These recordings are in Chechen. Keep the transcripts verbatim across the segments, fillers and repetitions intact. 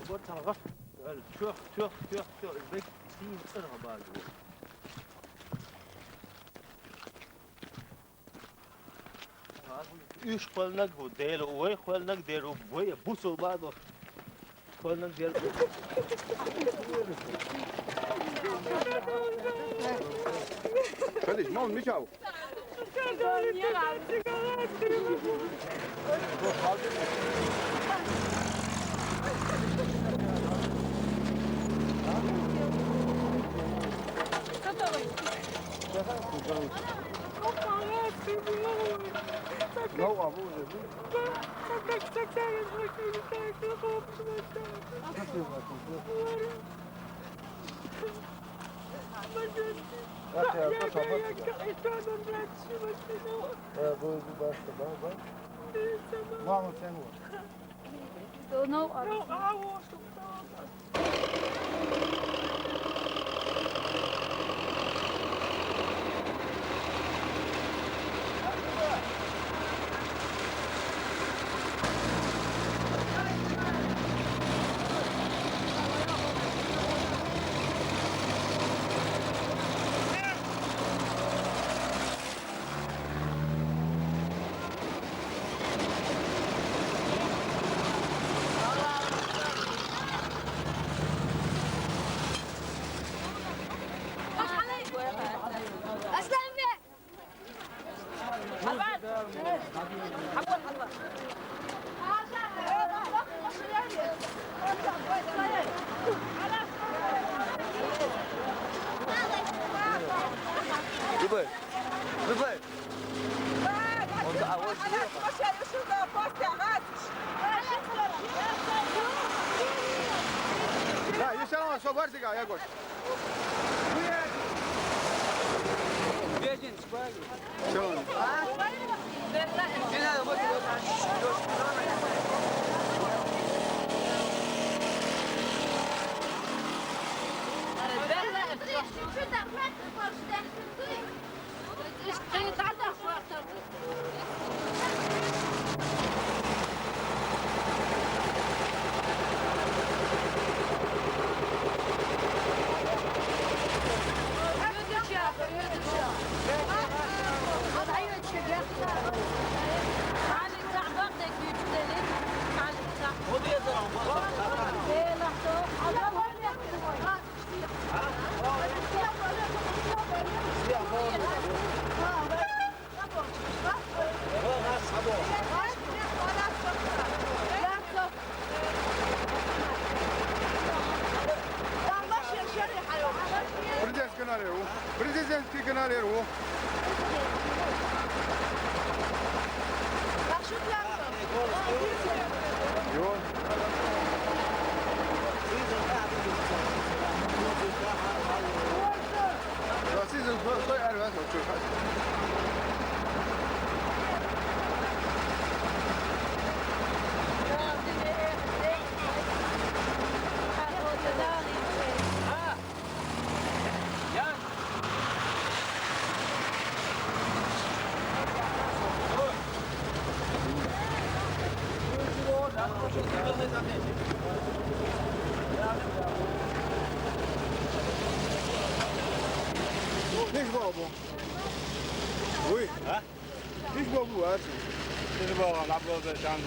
Гур талгӀа. Чох, чох, чох, чох. Бек син цӀаргӀа баьлла. Уьш кхоьллинарг ву Дела, вай кхоьллинарг дер ву, вай бусулба ду. Кхоьллинарг дер ву. Кадиш, мал мичав? Vamos, sen vur. Любэ, Любэ. Да, ещё раз, что, Барсика, я говорю. Всё. Президентский канал РУ. Лишь бабу. Уй. А? Лишь бабу, а? Лишь бабу, на блозе чан.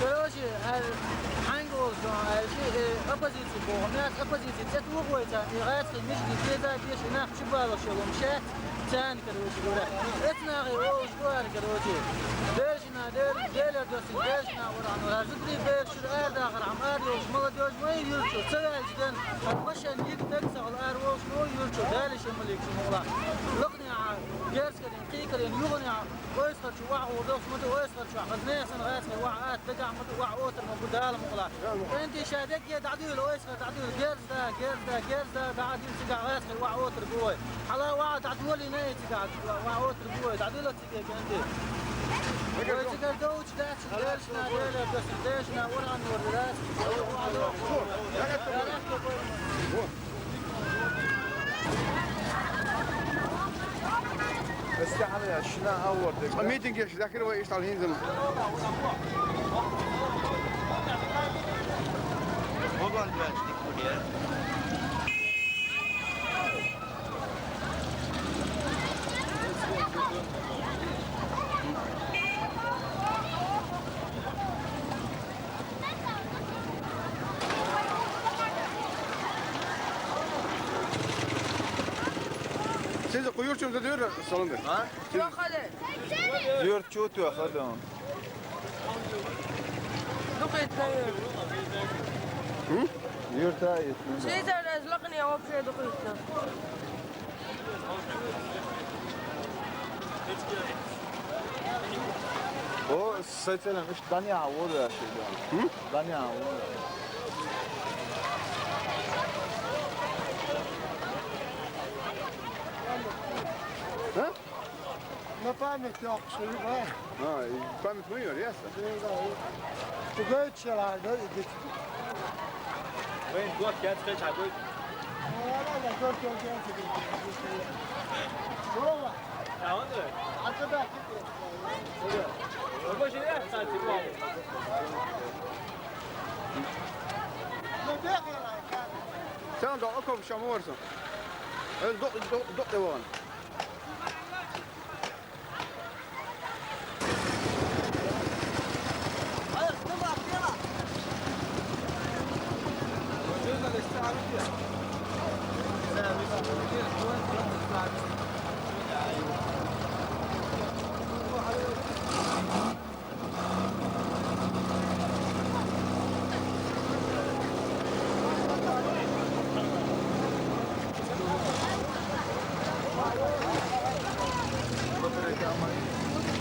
Короче, э, хьанга олуш ду, э, ши, э, оппозици боху, меца оппозици цӀе туху вай царна, и гӀаьцхий мижигий деза а деш, и нах чубалуш йолу хӀума шаьц, царна, короче говоря. Эцу нахе олуш ду ара, короче. Берашна, дер-, Делера доссийна берашна ура хьуна, зударий бераш чуьра арадахархьама, ара йолуш молодёжь ма ю юьртахь, ца ваьлча ден, хӀара машен йига дага ца хила ара волуш ма ву юьртахь, Дала ша ма лийгаш мукъалахь. Лакханехьа, герз карийна, кхин карийна, юханехьа, ойсхарчу охьагӀур долуш ма ду, ойсхарчохь, хаза нехан сан гӀаьцхий охьа ата дагахь ма ду, охьа отар ма бу, Дала мукъалахь. КӀентий ша дегге дӀадуьйла, ойсхар дӀадуьйла, герз да, герз да, герз да, дӀа а дуьйла, цигахь гӀаьцхий охьа отар бу вай. Хьала охьа дӀадолийна и цигахь, охьа отар бу вай, дӀадуьйла цига кӀентий. Вай цигара довчу дац, шун дершна, дера, дершна, дершна, уран вар дац. Цкъа митинг еш дахира вай иштта хӀинца. Сиз кху юртуьнца дуьйра, Саламбек? А? Сиз юрт чу тоьхна ду. Дукхийттина. М? Юрта а йиттина. Ши эзар лакхане вообще дукхийттина. О, сацалан, иш даня а вода ши да. М? Даня а вода. А? На память йоккхуш ю, бай. А, и память ма йора, ясно? Да, да. Чугойтчалахь, да, и дика. Вайн гот кец кхеча хьагойту. Вала, да, гот кец кхеча хьагойту. Вала. А он да? А куда? Вала. Вала, жи я, кстати, вала. Ну, бегай, лай, как? Сен да, окоп шаморсо. Э, до, до, до, до, вон.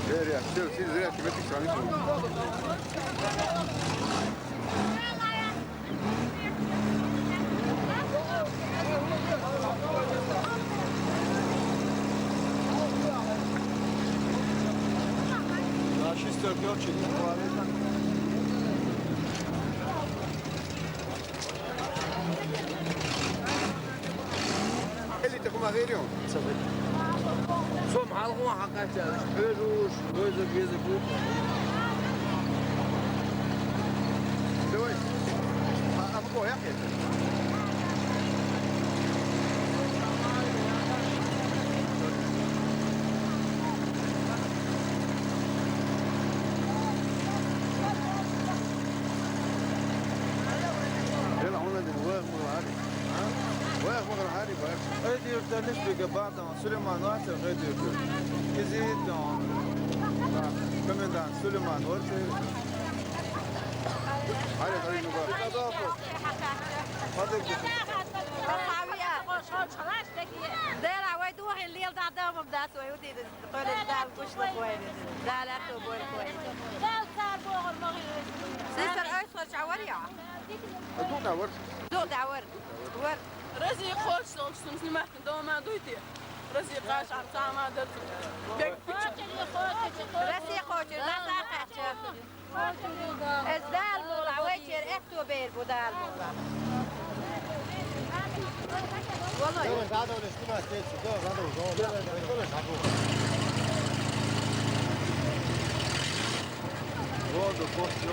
Зря, всё, все зря, тебе ты сам. Элита хӀума гӀерий хьуна? Со хьалха хьан кхаьчча, хьоьжуш, веза, веза бу. Давай. А, а, бу, я хӀета. Дела хьуна дин, вай хӀума гӀари. Вай хӀума гӀари, вай. Ай, диртаниш бига бадан. Сулейман вац, гӀе диртур. Изид дан. Комендант Сулейман вац. Ари, ари, ну, ба. Дела, вай духин лел да, да, мам, да, свой, уди, да, да, да, гуш, да, бой. Да, да, то, бой, бой. Дал цар богар магин. Сестер, ай, Ду дӀавар. Ду дӀавар. Вар. Рази кхочуш долчу сум снимать дома дуй те? Рази кхаша цхьа ма дацу. Бек пича. Рази кхочуш, Рази кхочуш. Эс Дала мукъ лахь, вай чер экто бер бу Дала мукъ лахь. Валлай. Воду, кофе,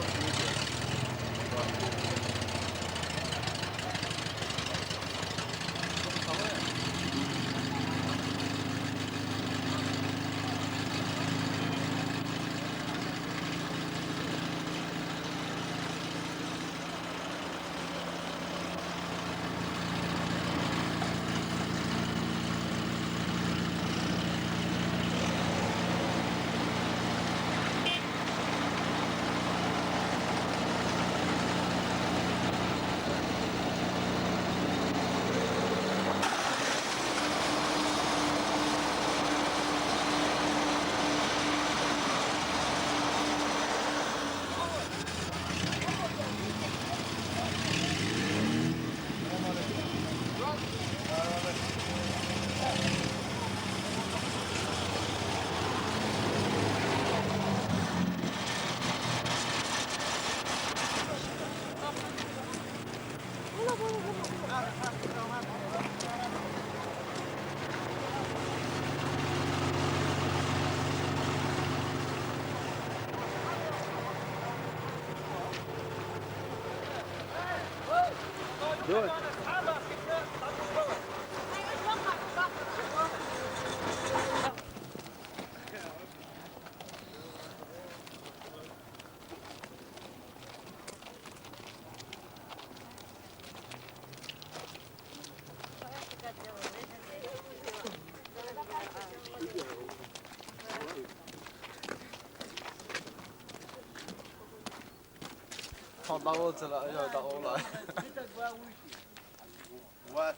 What?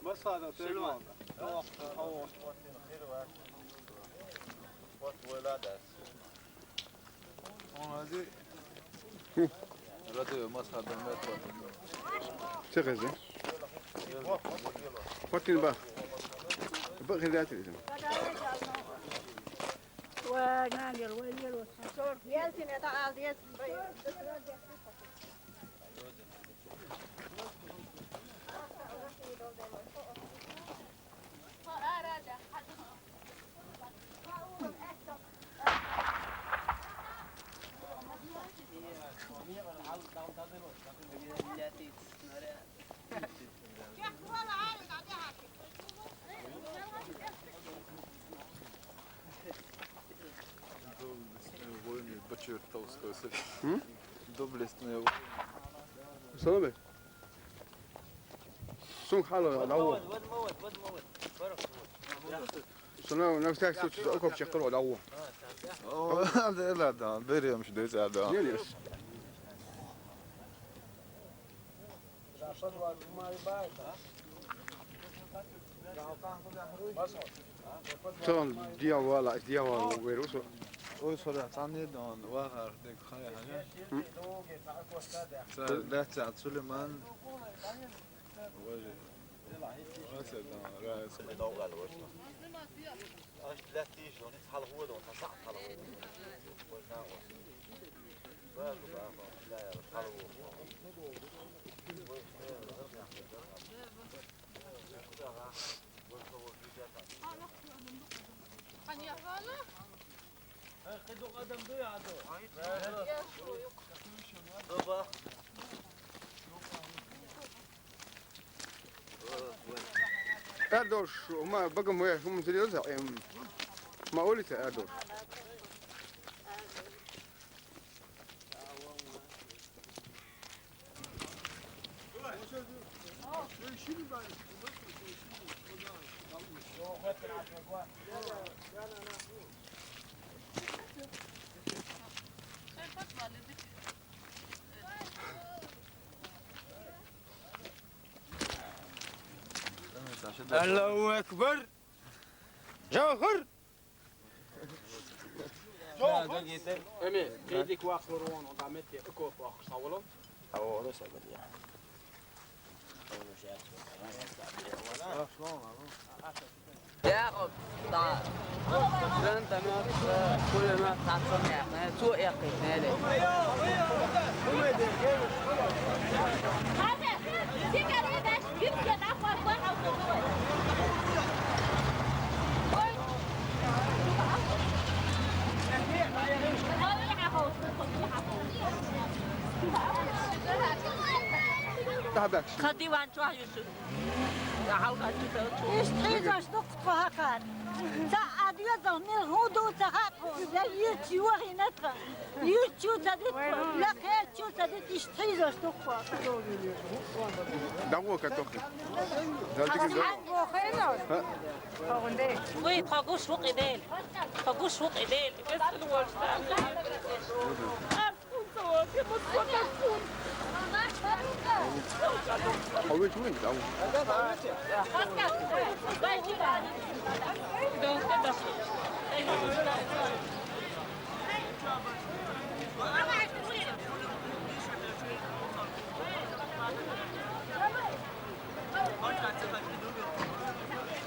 بس هذا تيجي. Radyo, masa da metro. Çek hızlı. Fatin bak. Bak hızlı atıyorsun. Gelsin, ya da al diye. Доблестные воины Бочертовского. М? Доблестные воины. Салам. Сунг хьалха дӀавола. Сунна на всякий случай окоп чекхар дӀавола. О, да, да, да, берем, что это, да. Не, не. Тон дьявола, дьявола вирус. Ой, сора, цанни дон, вахар, дек хая, хая. М? Ца, да, ца, Сулейман. Важе. Вася, да, райс. Аш латиш, он хал худ, он сахт хал худ. Эрдош, хӀума багам ваяш, хӀума зрелся, эм, ма улица Эрдош. Аллаху акбар! Жагьар! Эми, гьеди квахлурун, да метте, икоф вахш савулу. Аво, да, сабадия. Якъуб, да. Зан тамат, кулема, татсам якъна, цу якъи, нели. Кадиван чуа юсу. Ишт хӀийзаш дукха хӀакъар. Ца адвезал мил гьуду ца хатӀун, я ирчи вахинатха. Ирчу ца дитха, я хелчу ца дит, ишт хӀийзаш дукха. Дагъу катохи. Далтиги дагъу. Ой, тхо гуш вукъидел. Тхо гуш вукъидел. Бес лугаш.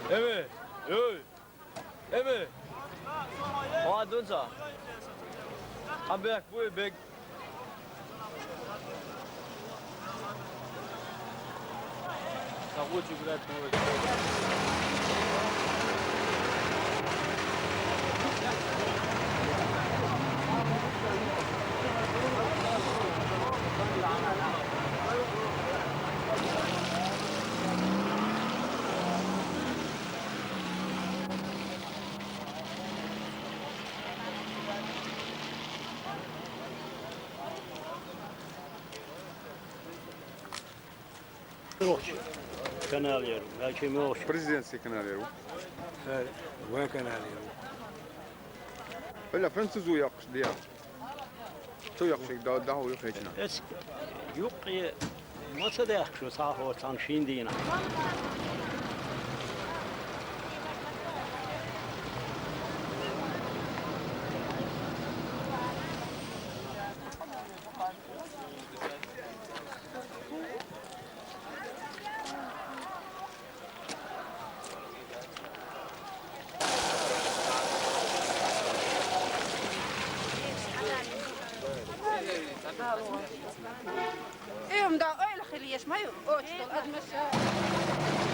Эми, ёй. Эми. Ва дунца. Абек, буй бек. Сагу чуграт. Охч. Канал яру. Ва ким охч. Президентский канал яру. Ва канал яру. Валла французу яхш дия. Цу яхшик да, да, хӀу яхична. Эс юкъе маца дехк шу сахо цан шин дина. Эм да, ойла хилиеш маю, оч дол адмаша.